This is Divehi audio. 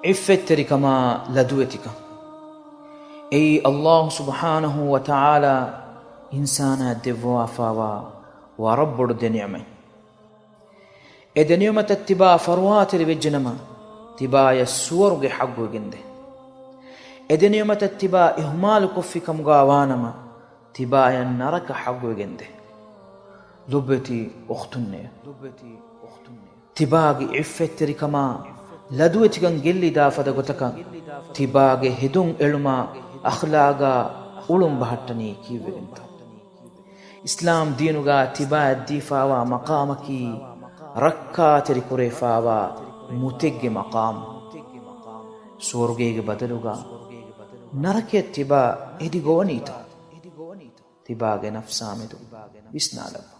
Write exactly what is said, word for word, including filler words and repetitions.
ޢިއްފަތްތެރިކަމާ ލަދުވެތިކަން. އެއީ ﷲ ސުބްޙާނަހޫ ވަތަޢާލާ އިންސާނާ ދެއްވާފާވާ ވަރަށް ބޮޑު ދެނިޢުމަތް. އެ ދެނިޢުމަތަށް ތިބާ ފަރުވާތެރި ވެއްޖެނަމަ، ތިބާޔަށް ސުވަރުގެ ޙައްޤުވެގެންދޭ. އެ ދެނިޢުމަތަށް ތިބާ އިހުމާލު ކޮށްފި ކަމުގާ ވާނަމަ، ތިބާޔަށް ނަރަކަ ޙައްޤުވެގެންދޭ. ލޮބުވެތި އުޚްތުންނޭ. ތިބާގެ ޢިއްފަތްތެރިކަމާ ލަދުވެތިކަން ގެއްލިދާ ފަދަ ގޮތަކަށް ތިބާގެ ހެދުން އެޅުމާ އަޚްލާގާ އުޅުން ބަހައްޓަނީ ކީއްވެގެންތޯ؟ އިސްލާމް ދީނުގާ ތިބާއަށް ދީފާވާ މަޤާމަކީ ރައްކާތެރި ކުރެވިފާވާ މުތެއްގެ މަޤާމު. ސުވަރުގޭގެ ބަދަލުގާ ނަރަކަޔަށް ތިބާ އެދި ގޮވަނީތޯ؟ ތިބާގެ ނަފްސާމެދު ވިސްނާލަބަ.